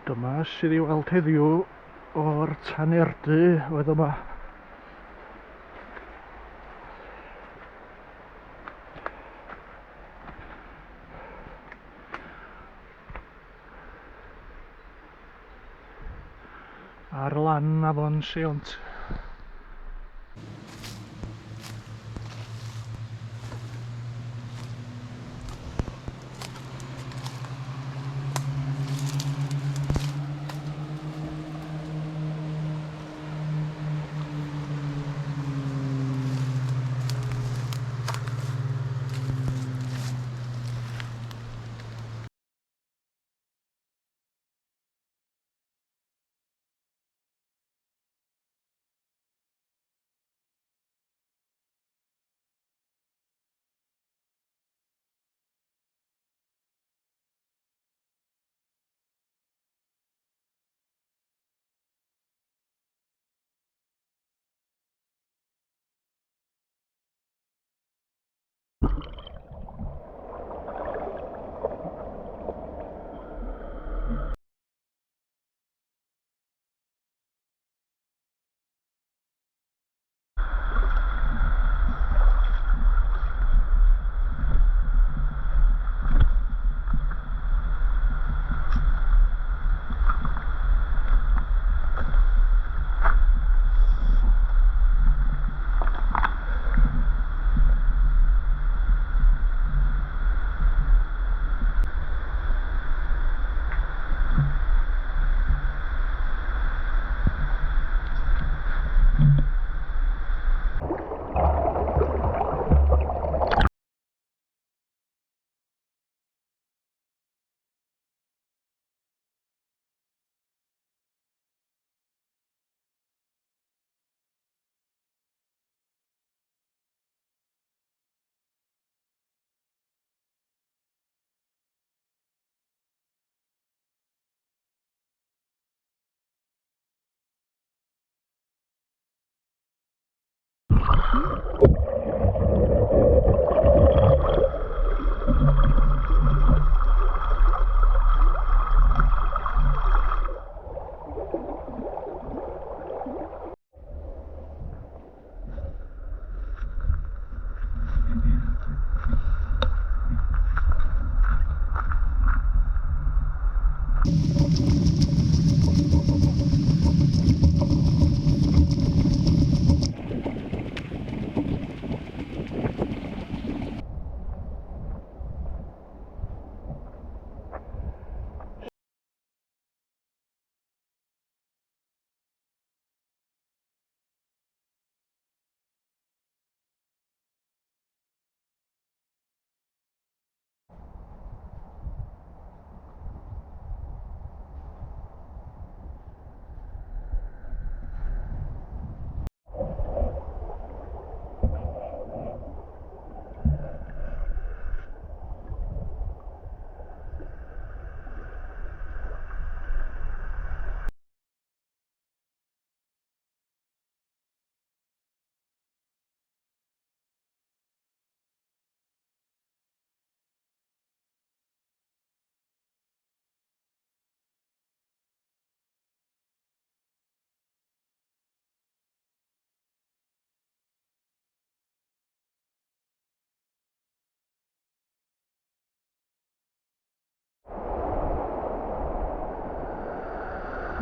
Dyma sydd i weld heddiw o'r tanerdy oedd yma. Ar lan afon Seiont.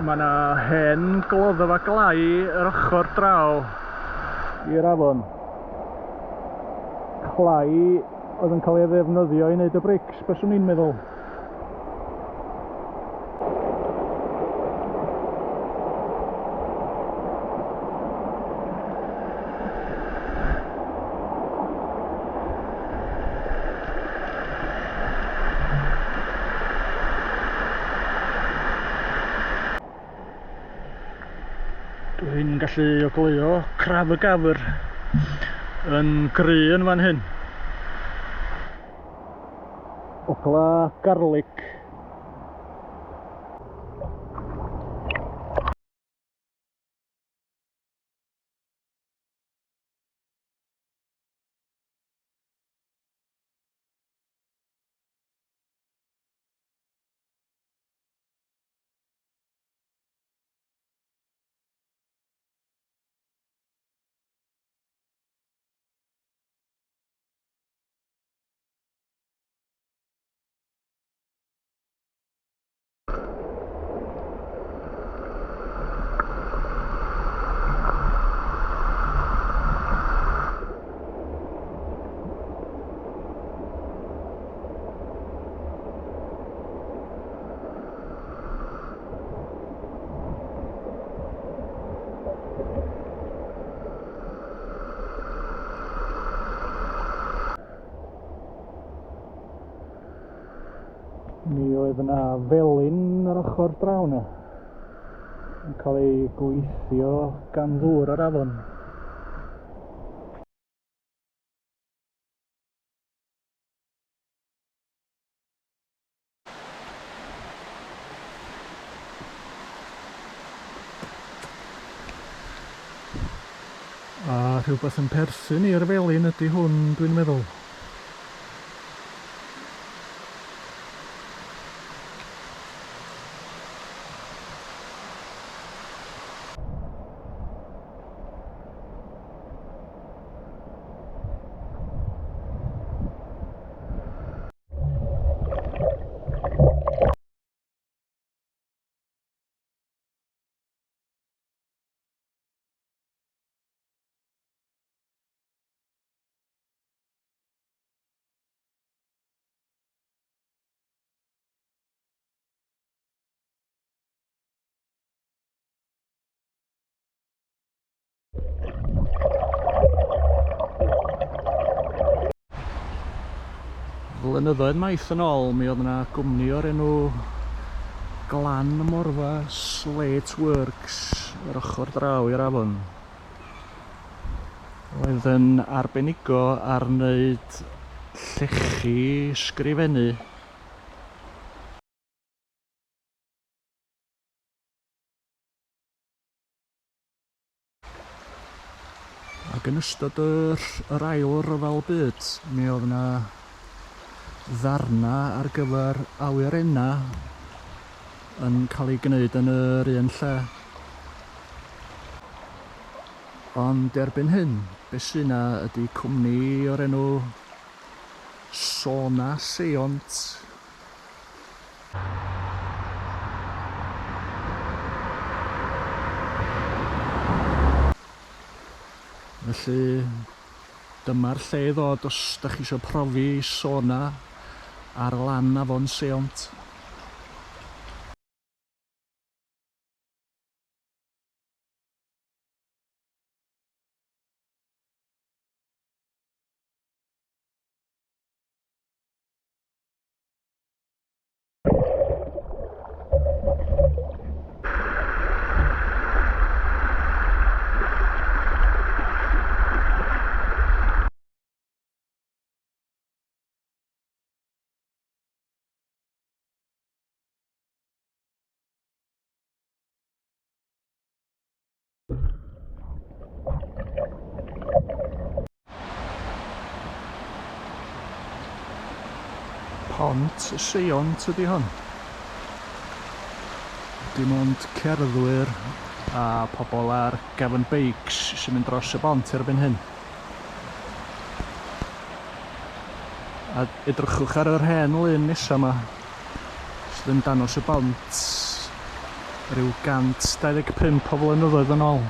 Mae yna hen gloddfa glai yr ochr draw i'r afon. Clai oedd yn cael ei ddefnyddio i wneud y brics, byswn i'n meddwl. Dwi'n gallu ogleuo craf y gafr yn gry yn fan hyn. Ogla garlic. Mi oedd yna felin ar ochr draw 'na yn cael ei gweithio gan ddŵr yr afon. A rhywbeth yn perthyn i'r felin ydy hwn, dwi'n meddwl. Flynyddoedd maith yn ôl, mi oedd yna gwmni o'r enw Glan Morfa Slate Works yr ochr draw i'r afon. Oedd yn arbenigo ar wneud llechi sgrifennu. Ac yn ystod yr, yr ail ryfel byd, mi oedd yna ddarna ar gyfer awyrennau yn cael ei gwneud yn yr un lle. Ond erbyn hyn, be sy 'na ydy cwmni o'r enw Sona Seiont. Felly, dyma'r lle i ddod os da chi eisiau profi sona ar lan afon Seiont. Pont Seiont ydy hon. Dim ond cerddwyr a pobl ar gefn beics sy'n mynd dros y bont erbyn hyn. A edrychwch ar yr hen lun nesa 'ma sydd yn dangos y bont rhyw 125 o flynyddoedd yn ôl.